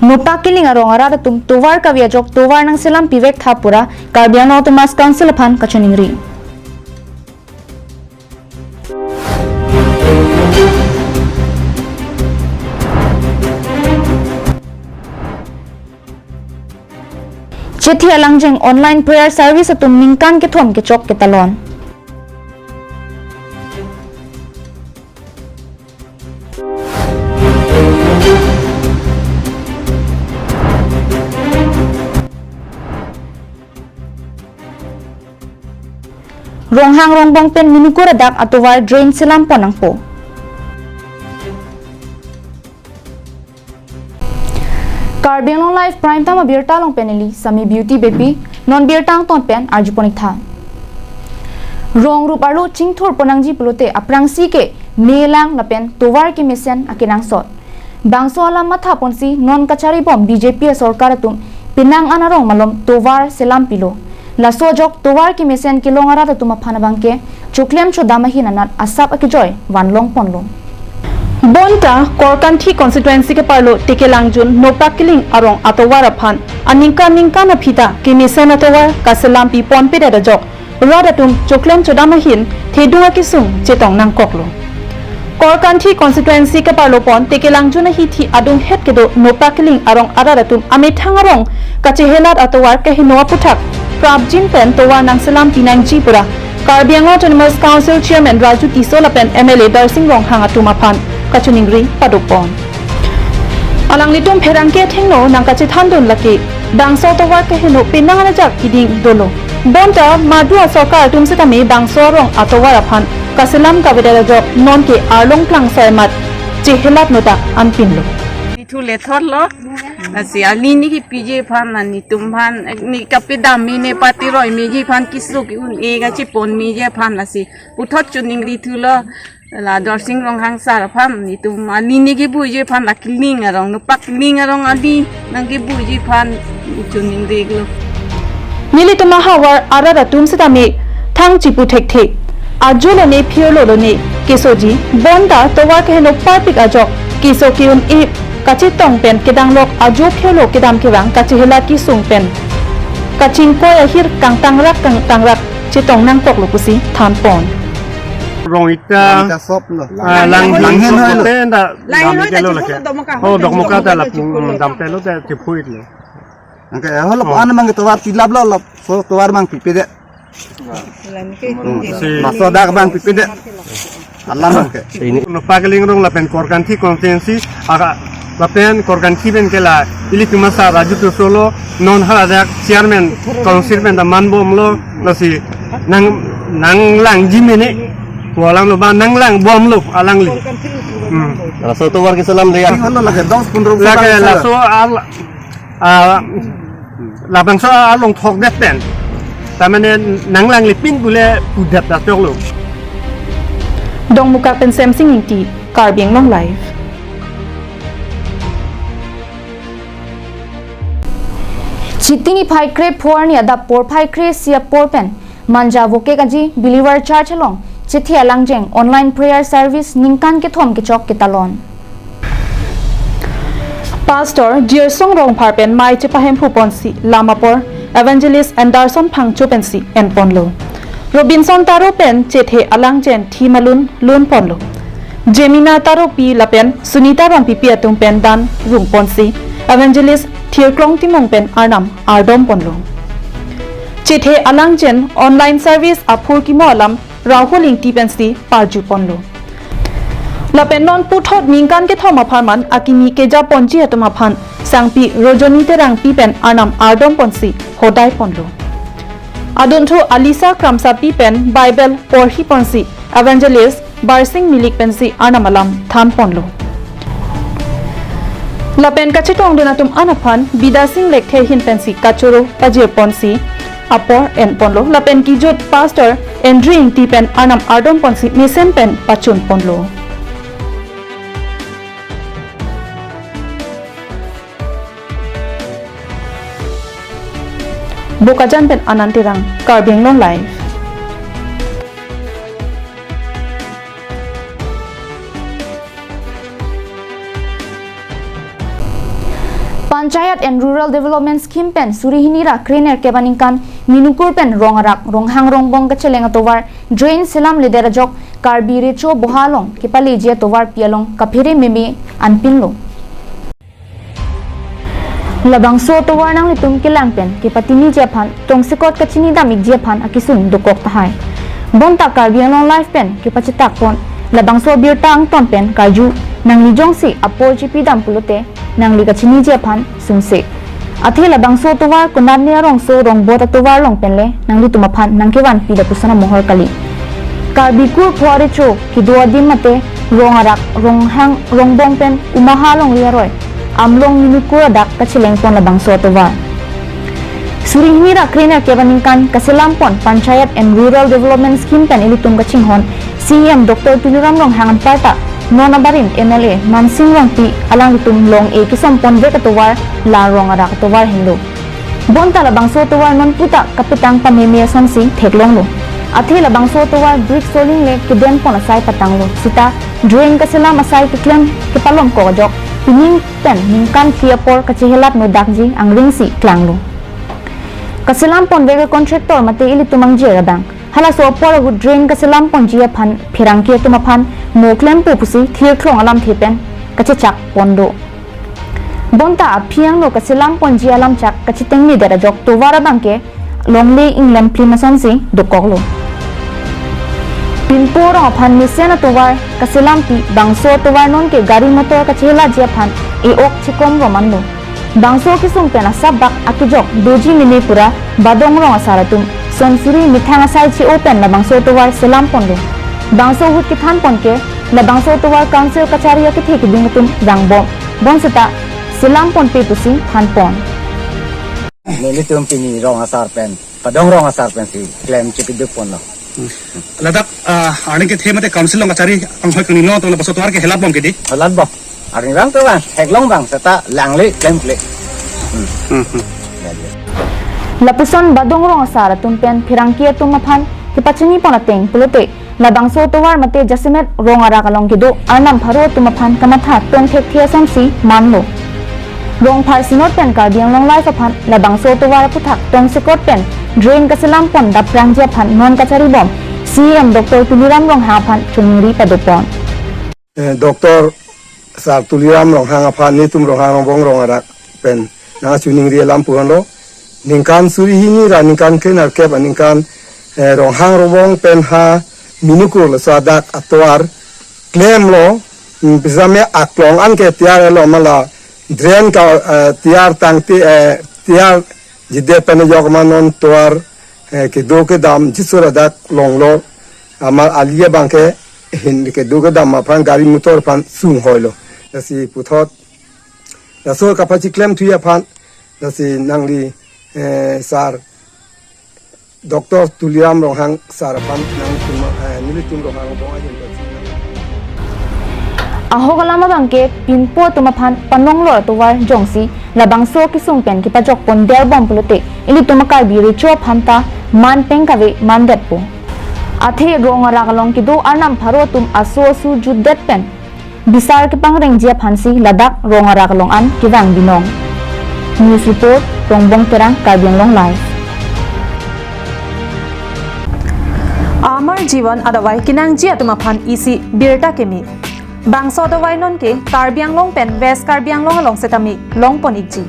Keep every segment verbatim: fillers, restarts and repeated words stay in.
Nopak Kiling arong arat atum tovar kave ajok tovar nangselam pivek tha pura Karbi Anglong Autonomous Council aphan kachiningri. Chethe alangjeng online prayer service atum ningkan kethom kechok ketalon. Ronghang Rongbong pen minukur adak atovar drain selam pon nangpo. Karbi Anglong Live Prime Time abirta along pen neli Sami Beauty Beypi, non birta angton pen arjupon ik tha. Rong rup arlo chingthur pon nangji pulote aphrangsi ke melang lapen tovar kemesen akenangsot. Bangso alam matha ponsi non kachari bom B J P asorkar atum penang an arong malom tovar selam pilo. Laso ajok tovar kemesen kelong arat atum aphan abangke choklem chodam ahin anat asap akejoi vanlong ponlo. Bonta Korkanthi constituency keparlo Tekelangjun Nopak Kiling arong atovar aphan aningkan ningkan aphi ta kemesen atovar kaselam pi ponpedet ajok rat atum choklem chodam ahin thedung akesung chetong nangkoklo. Korkanthi constituency keparlo pon Tekelangjun ahithi adunghet kedo Nopak Kiling arong arat atum amethang arong kachehelat atovar keheno aputhak prapjin pen tovar nangselam pi nangji pura Karbi Anglong Autonomous Council Chairman Raju Tisso lapen M L A Darsing Ronghang atum aphan kachiningri paduk pon. Alanglitum pherangke athengno nangkachethandun lake bangso tovar keheno penang an ajak keding dolo. Bonta madu asorkar atum setame bangso arong atovar aphan kaselam kavedet ajok nonke arlong plangso emat chehelat nota anpinlo. Rithu lethotlo. Lasi alini kipiji aphan, nelitum aphan, ne kapedam me, ne patiroi meji aphan, keso ke-un-e kacheponmeji aphan lasi puthot choningri thulo. La Darsing Ronghang sar aphan, nelitum alini kebuji aphan, la Kiling arong, Nopak Kiling arong ali nangkebuji aphan choningri lo. Nelitum ahavar arat atum setame thang chipu thekthe. Ajo lone phirlo lone kesoji, bonta tovar keheno parpik ajok keso ke-un-e kachetong pen kedanglok ajo phirlo kedam kevang kachehelat kesung pen kachingkoi ahir kangtangrak kangtangrak chetong nangkoklo pusi thanpon. Rong ita. Rong ita sop lo. Ah, lang, lang, lang hen hoi lo. Te anda lang hen dam hoi ta kelo chipul lake. Lo, Domoka ho. Oh, Domoka ta la, chipul lo. Dam telo ta chipul lo. Anke, eh, holo, hmm, ano mang tovar tilap lo, lo. So, tovar mang pipedet. Lang ke. Hmm. Si. Maso dak mang pipedet. Alam mang ke. Ini. Nopak Kiling arong lapen Korkanthi constituency, aga lapen Korkanthi pen ke la ilitum asar Raju Tisso lo, non haladak chairman council pen ta man bomlo, lasi nang, nanglangji mene, pulang lo ba nanglang bomlo alangli. Hmm. Laso tovar keselam le ya. Ting holo lake dos pondro lake salam laso al, ah, labangso along thokdet pen. Tamane nanglanglepin pule pudet datoklo. Dongmukak pen Semsing Ingti, Karbi Anglong Live. Chiti niphai krepho arni adap porphai kre-isi apor pen Manja Vokek Aji Believer Church along Chethe alangjeng online prayer service ningkan kethom kechok ketalon. Pastor Jirsong Rongphar pen mei chepahemphu ponsi lam apor Evangelist Anderson Phangcho pensi enponlo. Robinson Taro pen Chethe alangjeng thim alun lunponlo. Jemina Taropi lapen Sunita Rongpipi atum pen dan rungponsi Evangelist Thirklong Timung pen arnam ardomponlo. Chethe alangjeng online service aphurkimo alam Rahul Ingti pensi parjuponlo. Lapen non puthot ningkan kethom apharman akimi kejaponji atum aphan sangpi Rojoni Terangpi pen arnam ardomponsi hodaiponlo. Adunthu Alisa Kramsapi pen Bible porhiponsi Evangelist Barsing Milik pensi arnam alam thanponlo. Lapen kachetongdun atum an aphan Bidasing Lekthe ahin pensi kachoro pajirponsi apor enponlo. Lapen kejut Pastor Andrew Ingti pen arnam ardomponsi mesen pen pachunponlo. Bokajan pen Anand Terang, Karbi Anglong Live. and Rural Development Scheme pen suri hini ra krenerkep aningkan minukur pen Rong Arak, Ronghang Rongbong kacheleng atovar drain selamledet ajok Karbi Recho Boha along kepaleji atovarpi along kaphere meme anpinlo. Labangso atovar nanglitum kelang pen kepachiniji aphan tongsekot kachinidam ikji aphan akesung dokok tahai. Bonta Karbi Anglong Live pen kepachetak pon labangso abirta angton pen karju, nangli jongsi apor chipidam pulote nangli kachiniji aphan sungse. Athe labangso atovar konatne arongso rongbot atovar along penle nanglitum aphan nangkevanpi lapuson amohor kali. Karbi kur pho arecho kedo adim mate Rong Arak, Ronghang Rongbong pen Umaha alongri aroi Amlong minukur adak kacheleng pon labangso atovar. Suri hini ra krenerkep aningkan kaselam pon Panchayat and Rural Development Scheme pen ilitum kachinghon C E M Doctor Tuliram Ronghang anparta non abarim M L A Mansing Rongpi alanglitum long-e kesom ponvek atovar la Rong Arak atovar henlo. Bonta labangso atovar non puta kapetang pameme asonsi theklonglo. Athe labangso atovar brick soling le kedem pon asai patanglo. Sita drain kaselam asai keklem kepalomkok ajok pining pen ningkan phli apor kachehelat nodakji angring si klanglo. Kaselam ponvek a-contractor mate ilitum angjer abang halaso apor ahut drain kaselam ponji aphan pherangke atum aphan mo klempo pusi thirthlong alamthe pen kachechak pon do. Bonta aphi angno kaselam ponji alamchak kachetengmedet ajok tovar abangke longle inglem phlim asonsi dokoklo. Pinpo arong aphan mesen atovar kaselampi bangso atovar nonke gari motor kachehelaji aphan e-ok chekom romanlo. Bangso kesung pen asap bak akejok doji mene pura Badong Rong asar atum son suri methang asai che-o pen labangso atovar selam ponlo. Bangso ahut kethan ponke labangso atovar council kachari akethe keding atum rangbom. Bonseta selam ponpe pusi than pon. Nelitum pini Rong asar pen, Badong Rong asar pensi klem chipiduk ponlo. Ladak, ah, arni kethe mate council along kachari anghoi kangni lo, to labangso atovar ke helat bom ke dei? Helat bom. Arni bang to bang, theklong bang, seta langle klemkle. Hmm. Hmm, hmm. Ya, ya. Lapuson Badong Rong asar atum pen pherangke atum aphan kepachini pon ateng pulote labangso atovar mate jasemet Rong Arak along kedo arnam pharo atum aphan kamatha tongthekthe asonsi manlo. Rong Pharsinot pen Karbi Anglong Live aphan labangso atovar aputhak tongsekot pen drain kaselam pon daprangji aphan non kacharibom C E M Doctor Tuliram Ronghang aphan choningri padopon. Eh, Doctor Sar Tuliram Ronghang aphan netum Ronghang Rongbong Rong Arak pen nangchoningri alam pu-anlo. Ningkan suri hini ra ningkan krenerkep aningkan, eh, Ronghang Rongbong pen ha minukur laso adak atovar klemlo, mm, bisame aklong anke tiar lo mala drain ka, eh, tiar tangte, eh, tiar jide pen ajok ma non tovar, eh, kedo kedam jisur adak longlo, amar ali abangke hin kedo kedam aphan gari motor aphan sung hoilo. Lasi puthot laso kapachiklemthu aphan lasi nangli, eh, sir Doctor Tuliram Ronghang sir aphan nangtum, eh, nelitum Ronghang Rongbong ahin. Ahok alam abangke pinpo atum aphan panonglo atovar jongsi labangso kesung pen kepajok pon derbom pulote ilitum a-Karbi Recho aphan ta man peng kave mandetpo. Athe Rong Arak along kedo arnam pharo atum aso asu jutdet pen bisar kepangrengji aphansi ladak Rong Arak along an kevang binong. News report, Rongbong Terang, Karbi Anglong Live. Amar Jivan adavai kenangji atum aphan isi birta keme. Bangso adavai nonke Karbi Anglong pen West Karbi Anglong along setame longpon ikji.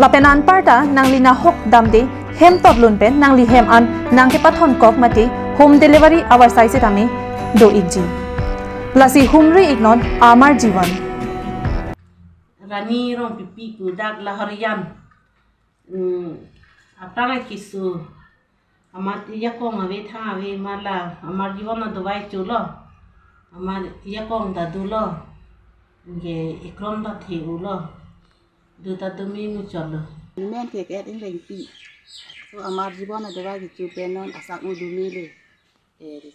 Lapen anparta nangli nahok damde hem totlun pen nangli hem an nangkepathon kok mate home delivery avarsai setame do ikji. Lasi humri iknon Amar Jivan. Rani Rongpipi pu dak Lahorijan. Hmm, aphrang keso. Amat ajakong ave thang ave mala. Amar Jivan adavai cholo. Amar ajakong ta dolo. Anke ekrom ta the-olo. Do ta do me muchotlo. Amen ke ke ingrengpi. So Amar Jivan adavai kecho pen non asap u do mele. Eh,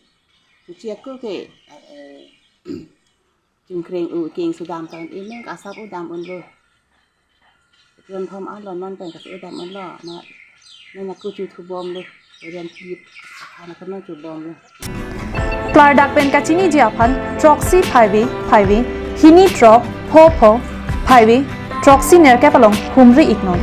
kecho ako ke, eh, chungkreng u keng sudam kan amen asap u dam unlo. Ron thom alo non pen kasu dam unlo. Na, na aku chu thubomlo. Ren kip. Ana kono chubomlo. Klardak pen kachiniji aphan throksi phaive phaive hini throk pho pho phaive throksi nerkep along humri iknon.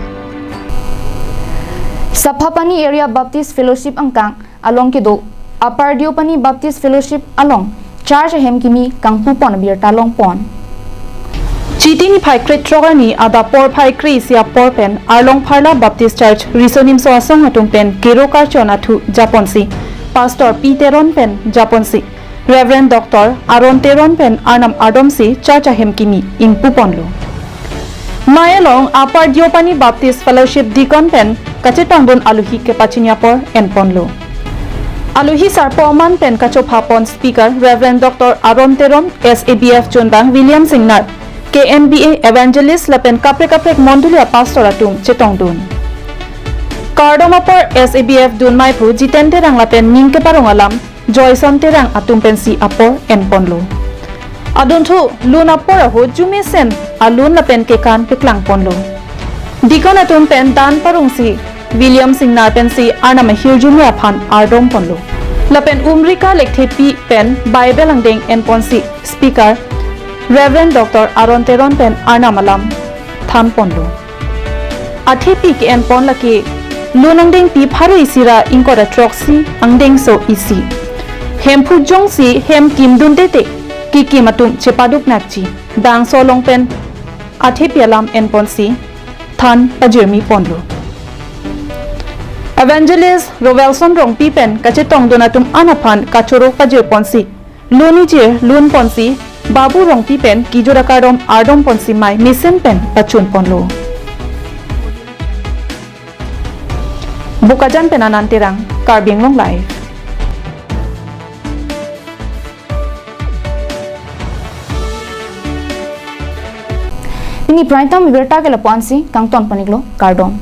Saphapani Area Baptist Fellowship angkang along kedo Upper Deopani Baptist Fellowship along church ahem kimi kangpupon abirta longpon. Chiti niphai krethrok arni adap porphai kre-isi apor pen Arlong Pharla Baptist Church Riso Nimso Asong atum pen kero karchon athu japonsi Pastor P Teron pen japonsi Reverend Doctor Aaron Teron pen Arnam ardomsi church ahem kimi ingpuponlo. Mei along Upper Deopani Baptist Fellowship Deacon pen kachetongdun aluhi kepachini apor enponlo. Aluhi sarpo aman pen kachopha pon speaker Reverend Doctor Aaron Teron, S A B F chunbang William Singnar, K N B A evangelist lapen kaprek kaprek mondoli apastor atum chetongdun. Kardom apor S A B F dunmai phu Jiten Terang lapen ning keparong alam Joyson Terang atum pensi apor enponlo. Adunthu lun apor ahut jumesen alun lapen kekan peklangponlo. Deacon atum pen dan parongsi William Singnar pensi Arnam ahirjume aphan ardomponlo. Lapen Umrika Lekthepi pen Bible angdeng enponsi speaker Reverend Doctor Aaron Teron pen Arnam alam thanponlo. Athepi ke-enpon lake lun angdengpi pharo isi ra ingkoi ra throksi angdengso isi. Hemphu jongsi hem kimdun tete kekim atum chepaduk nakji. Bangso along pen athepi alam enponsi than pajirmi ponlo. Evangelist Rovelson Rongpi pen kachetongdun atum an aphan kachoro pajirponsi lun ijir lunponsi Babu Rongpi pen kejut akardom ardomponsi mei mesen pen pachunponlo. Bokajan pen Anand Terang, Karbi Anglong Live. Pini Prime Time abirta ke lapu-ansi kangton pon-iklo, kardom.